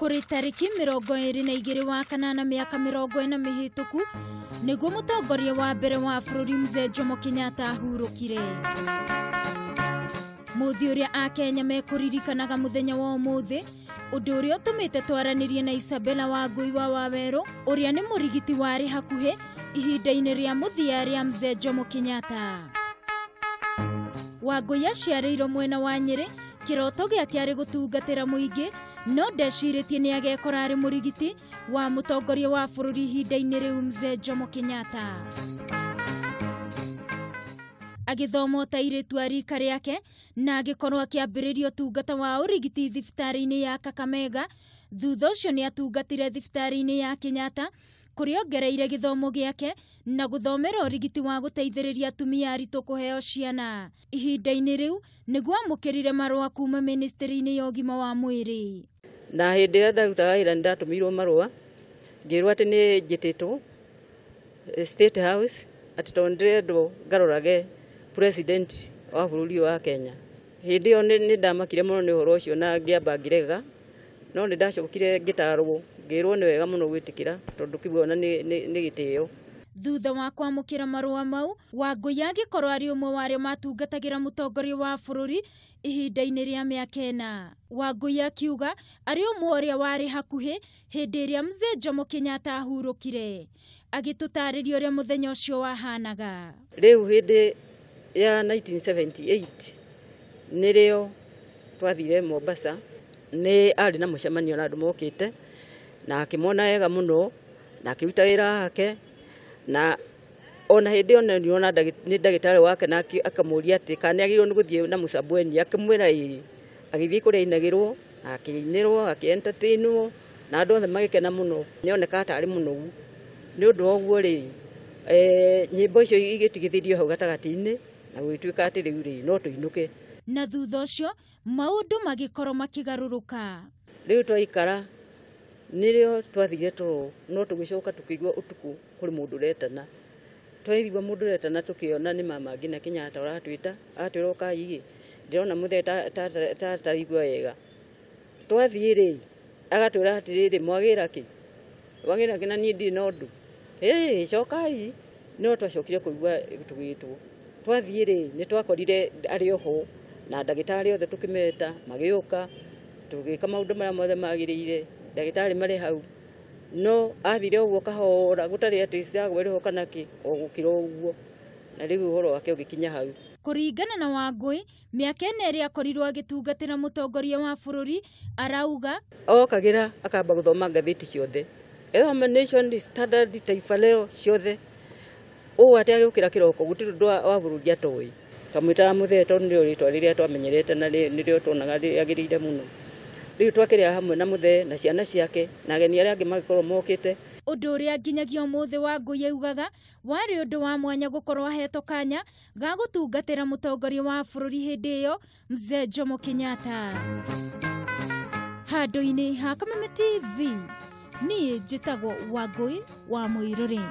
Kũrĩ tarĩki 22 wa kanana mĩaka 40 mĩhĩtũku nĩguo mũtongoria wa mbere wa bũrũri Mzee Jomo Kenyatta ahurũkire. Mũthĩ ũrĩa Akenya mekũririkanaga mũthenya wa ũmũthĩ, ũndũ ũrĩa ũtũmĩte twaranĩrie na Isabella Wangui wa Wawerũ ũrĩa nĩ mũrigiti warĩ hakuhĩ ihinda-inĩ rĩa mũthia rĩa Mzee Jomo Kenyatta. Wangui aciarĩirwo mwena wa Nyĩrĩ, kĩroto gĩake arĩ gũtungatĩra mũingĩ, no ndecirĩtie nĩ agekora arĩ mũrigiti wa mũtongoria wa bũrũri ihinda-inĩ rĩu Mzee Jomo Kenyatta. Agĩthoma ta airĩtu a rika rĩake na agĩkorwo akĩambĩrĩria ũtungata wa ũrigiti thibitarĩ-inĩ ya Kakamega. Thutha ũcio nĩ atungatire thibitarĩ-inĩ ya Kenyatta kũrĩa ongereire gĩthomo gĩake na gũthomera ũrigiti wa gũteithĩrĩria atumia aritũ kũheo ciana. Ihinda-inĩ rĩu nĩguo amũkĩrire marũa kuma ministry-inĩ ya ũgima wa mwĩrĩ. Na hĩndĩ ĩrĩa ndarutaga wĩra nĩ ndatũmĩirwo marũa ngĩrwo atĩ nĩ njĩtĩtwo State House atĩ tondũ ndĩrendwo ngarorage president wa bũrũri wa Kenya. Hĩndĩ ĩyo nĩ ndamakire mũno nĩ ũhoro ũcio na ngĩamba ngĩrega, no nĩ ndacokire ngĩtarwo ngĩrwo nĩ wega mũno gwĩtĩkĩra tondũ kĩu ona nĩ gĩtĩo. Thutha wa kwamũkĩra marũa mau, Wangui agĩkorwo arĩ ũmwe wa arĩa matungatagĩra mũtongoria wa bũrũri ihinda-inĩ rĩa mĩaka 4. Wangui akiuga arĩ ũmwe ũrĩa warĩ hakuhĩ hĩndĩ ĩrĩa Mzee Jomo Kenyatta ahurũkire. Agĩtũtarĩria ũrĩa mũthenya ũcio wahanaga. Rĩu hĩndĩ ya 1978 nĩrĩo twathire Mombasa, nĩ arĩ na mũcemanio na andũ mokĩte na akĩmona wega mũno na akĩruta wĩra wake, na ona hĩndĩ ĩyo nĩona nĩ ndagĩtarĩ wake na akamũria atĩ kana nĩ agĩrĩirwo nĩ gũthiĩ na Mũsambweni, akĩmwĩra ĩĩ. Agĩthiĩ kũrĩa ainagĩrwo, akĩinĩrwo, akĩ-entertainwo na andũ othe magĩkena mũno. Nĩonekaga ta arĩ mũnogu. Nĩ ũndũ wa ũguo rĩ, nyĩmbo icio igĩtigithĩrio hau gatagatĩ-inĩ na gũgĩtuĩka atĩ rĩu rĩ no tũinũke. Na thutha ũcio maũndũ magĩkorwo makĩgarũrũka. Rĩu twaikara nĩrĩo twathire toro, no tũgĩcoka tũkĩigua ũtukũ kũrĩ mũndũ ũretana. Twaigua mũndũ ũretana tũkĩona nĩ mama Ngina Kenyatta ũratwĩta, agatwĩra ũkai ĩ, ndĩrona mũthee ta ataraigua wega. Twathiĩ rĩ, agatwĩra atĩrĩrĩ, mwagĩra kĩ? Mwagĩra kĩ na niĩ ndirĩ na ũndũ? Ĩĩ, cokai. No twacokire kũigua tũgĩtwo. Twathiĩ rĩ, nĩ twakorire arĩ oho na ndagĩtarĩ othe tũkĩmeta, magĩũka, tũgĩka maũndũ marĩa mothe magĩrĩire, ndagĩtarĩ marĩ hau. No athire ũguo kahora gũtarĩ atĩ cagwerĩho kana kĩ, o gũkĩra ũguo. Na rĩu ũhoro wake ũgĩkinya hau. Kũringana na Wangui, mĩaka 4 ĩrĩa akorirwo agĩtungatĩra mũtongoria wa bũrũri, arauga okagĩra akamba gũthoma ngathĩti ciothe, ethoma Nation, Standard, Taifa Leo ciothe, ũũ atĩ agĩũkĩra kĩroko gũtirĩ ũndũ wa bũrũri atoĩ. Twamwĩtaga mũthee tondũ nĩrĩo rĩtwa rĩrĩa twamenyerete na nĩrĩo tuonaga rĩagĩrĩire mũno. Rĩu twakĩrĩa hamwe na mũthee na ciana ciake na ageni arĩa angĩ magĩkorwo mokĩte. Ũndũ ũrĩa nginyagia ũmũthĩ Wangui augaga warĩ ũndũ wa mwanya gũkorwo ahetwo kanya ga gũtungatĩra mũtongoria wa bũrũri hĩndĩ ĩyo Mzee Jomo Kenyatta. Handũ-inĩ ha Kameme TV, niĩ njĩtagwo Wangui wa Mũirũrĩ.